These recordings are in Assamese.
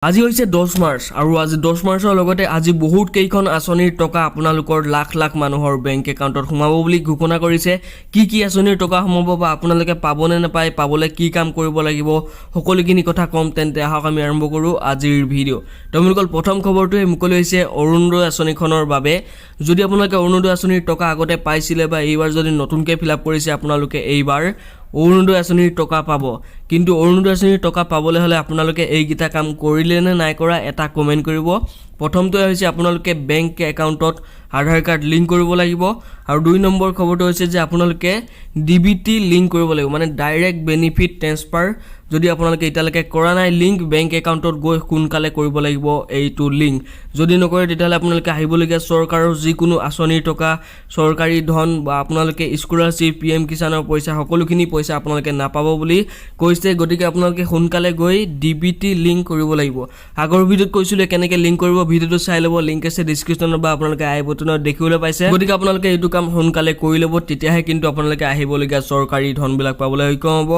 আজি হৈছে 10 মাৰ্চ আৰু আজি 10 মাৰ্চৰ লগতে আজি বহুত কেইখন আঁচনিৰ টকা আপোনালোকৰ লাখ লাখ মানুহৰ বেংক একাউণ্টত সোমাব বুলি ঘোষণা কৰিছে। কি কি আঁচনিৰ টকা সোমাব বা আপোনালোকে পাবনে নাপায়, পাবলৈ কি কাম কৰিব লাগিব, সকলোখিনি কথা ক'ম। তেন্তে আহক, আমি আৰম্ভ কৰোঁ আজিৰ ভিডিঅ'। তেওঁলোকৰ প্ৰথম খবৰটোৱে মুকলি হৈছে অৰুণোদয় আঁচনিখনৰ বাবে। যদি আপোনালোকে অৰুণোদয় আঁচনিৰ টকা আগতে পাইছিলে বা এইবাৰ যদি নতুনকৈ ফিল আপ কৰিছে, আপোনালোকে এইবাৰ অৰুণোদয় আঁচনিৰ টকা পাব। কিন্তু অৰুণোদয় আঁচনিৰ টকা পাবলৈ হ'লে আপোনালোকে এইকেইটা কাম কৰিলে নে নাই কৰা, এটা কমেণ্ট কৰিব। প্ৰথমটোৱে হৈছে আপোনালোকে বেংক একাউণ্টত আধাৰ কাৰ্ড লিংক কৰিব লাগিব আৰু 2 নম্বৰ খবৰটো হৈছে যে আপোনালোকে ডিবিটি লিংক কৰিব লাগিব, মানে ডাইৰেক্ট বেনিফিট ট্ৰেন্সফাৰ। যদি আপোনালোকে এতিয়ালৈকে কৰা নাই লিংক, বেংক একাউণ্টত গৈ সোনকালে কৰিব লাগিব এইটো লিংক। যদি নকৰে, তেতিয়াহ'লে আপোনালোকে আহিবলগীয়া চৰকাৰৰ যিকোনো আঁচনিৰ টকা, চৰকাৰী ধন বা আপোনালোকে স্কলাৰশ্বিপ, পিএম কিষাণৰ পইচা, সকলোখিনি পইচা আপোনালোকে নাপাব বুলি কৈছে। গতিকে আপোনালোকে সোনকালে গৈ ডিবিটি লিংক কৰিব লাগিব। আগৰ ভিডিঅ'ত কৈছিলোঁ কেনেকৈ লিংক কৰিব, ভিডিঅ'টো চাই ল'ব। লিংক আছে ডিছক্ৰিপশ্যনত বা আপোনালোকে আই বটনত দেখিবলৈ পাইছে। গতিকে আপোনালোকে এইটো কাম সোনকালে কৰি ল'ব, তেতিয়াহে কিন্তু আপোনালোকে আহিবলগীয়া চৰকাৰী ধনবিলাক পাবলৈ সক্ষম হ'ব।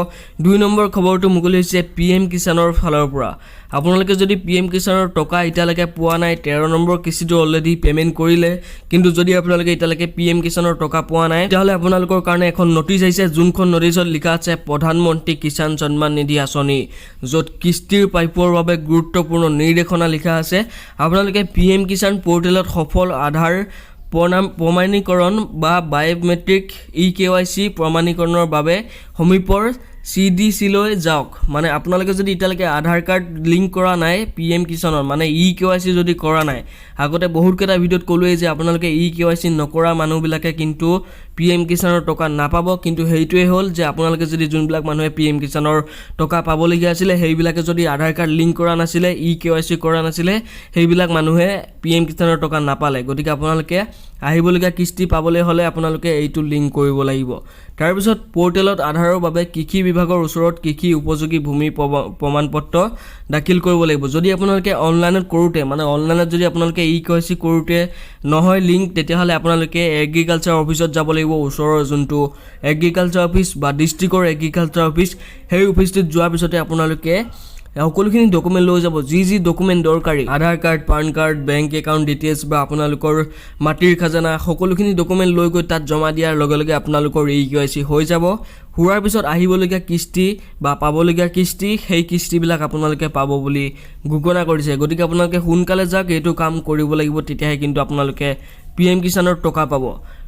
2 নম্বৰ খবৰটো মুকলি হৈছে পিএম কিষাণৰ ফালৰ পৰা। আপোনালোকে যদি পিএম কিষাণৰ টকা এতিয়ালৈকে পোৱা নাই, 13 নম্বৰ কিস্তিটো অলৰেডি পে'মেণ্ট কৰিলে, কিন্তু যদি আপোনালোকে এতিয়ালৈকে পিএম কিষাণৰ টকা পোৱা নাই, তেতিয়াহ'লে আপোনালোকৰ কাৰণে এখন নটিচ আহিছে, যোনখন নটিচত লিখা আছে প্ৰধানমন্ত্ৰী কিষাণ সন্মান নিধি আঁচনি, য'ত কিস্তিৰ প্ৰাপ্যৰ বাবে গুৰুত্বপূৰ্ণ নিৰ্দেশনা লিখা আছে। আপোনালোকে পিএম কিষাণ পৰ্টেলত সফল আধাৰ প্ৰমাণীকৰণ বা বায়'মেট্ৰিক ইকেৱাইচি প্ৰমাণীকৰণৰ বাবে সমীপৰ চিডিচিলৈ যাওক। মানে আপোনালোকে যদি এতিয়ালৈকে আধাৰ কাৰ্ড লিংক কৰা নাই পিএম কিষাণৰ, মানে ইকেৱাইচি যদি কৰা নাই, আগতে বহুতকেইটা ভিডিঅ'ত ক'লোৱেই যে আপোনালোকে ইকেৱাইচি নকৰা মানুহবিলাকে কিন্তু পিএম কিষাণৰ টকা নাপাব। কিন্তু সেইটোৱে হ'ল যে আপোনালোকে যদি, যোনবিলাক মানুহে পিএম কিষাণৰ টকা পাবলগীয়া আছিলে, সেইবিলাকে যদি আধাৰ কাৰ্ড লিংক কৰা নাছিলে, ইকেৱাইচি কৰা নাছিলে, সেইবিলাক মানুহে পিএম কিষাণৰ টকা নাপালে। গতিকে আপোনালোকে আহিবলগীয়া কিস্তি পাবলৈ হ'লে আপোনালোকে এইটো লিংক কৰিব লাগিব। তাৰপিছত পৰ্টেলত আধাৰৰ বাবে কৃষি বিভাগৰ ওচৰত কৃষি উপযোগী ভূমি প্ৰমাণপত্ৰ দাখিল কৰিব লাগিব। যদি আপোনালোকে অনলাইনত কৰোঁতে, মানে অনলাইনত যদি আপোনালোকে ইকেৱাইচি কৰোঁতে নহয় লিংক, তেতিয়াহ'লে আপোনালোকে এগ্ৰিকালচাৰ অফিচত যাব লাগিব। ওচৰৰ যোনটো এগ্ৰিকালচাৰ অফিচ বা ডিষ্ট্ৰিক্টৰ এগ্ৰিকালচাৰ অফিচ, সেই অফিচটোত যোৱাৰ পিছতে আপোনালোকে সকলোখিনি ডকুমেণ্ট লৈ যাব, যি যি ডকুমেণ্ট দৰকাৰী, আধাৰ card, PAN card, bank account details বা আপোনালোকৰ মাটিৰ খাজানা, সকলোখিনি ডকুমেণ্ট লৈ গৈ তাত জমা দিয়াৰ লগে লগে আপোনালোকৰ ইকেৱাইচি হৈ যাব। হোৱাৰ পিছত আহিবলগীয়া কিস্তি বা পাবলগীয়া কিস্তি, সেই কিস্তিবিলাক আপোনালোকে পাব বুলি ঘোষণা কৰিছে। গতিকে আপোনালোকে সোনকালে যাওক, এইটো কাম কৰিব লাগিব, তেতিয়াহে কিন্তু আপোনালোকে পিএম কিষাণৰ টকা পাব।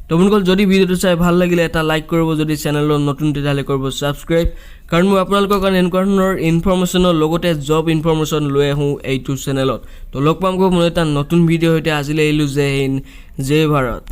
তো বন্ধুসকল, যদি ভিডিঅ'টো চাই ভাল লাগিলে এটা লাইক কৰিব। যদি চেনেলত নতুন, তেতিয়াহ'লে কৰিব ছাবস্ক্ৰাইব, কাৰণ মই আপোনালোকৰ কাৰণে এনেকুৱা ধৰণৰ ইনফৰ্মেশ্যনৰ লগতে জব ইনফৰ্মেশ্যন লৈ আহোঁ এইটো চেনেলত। তো লগ পাম গৈ মোৰ এটা নতুন ভিডিঅ'ৰ সৈতে। আজিলৈ আহিলোঁ। জয় হিন্দ, জয় ভাৰত।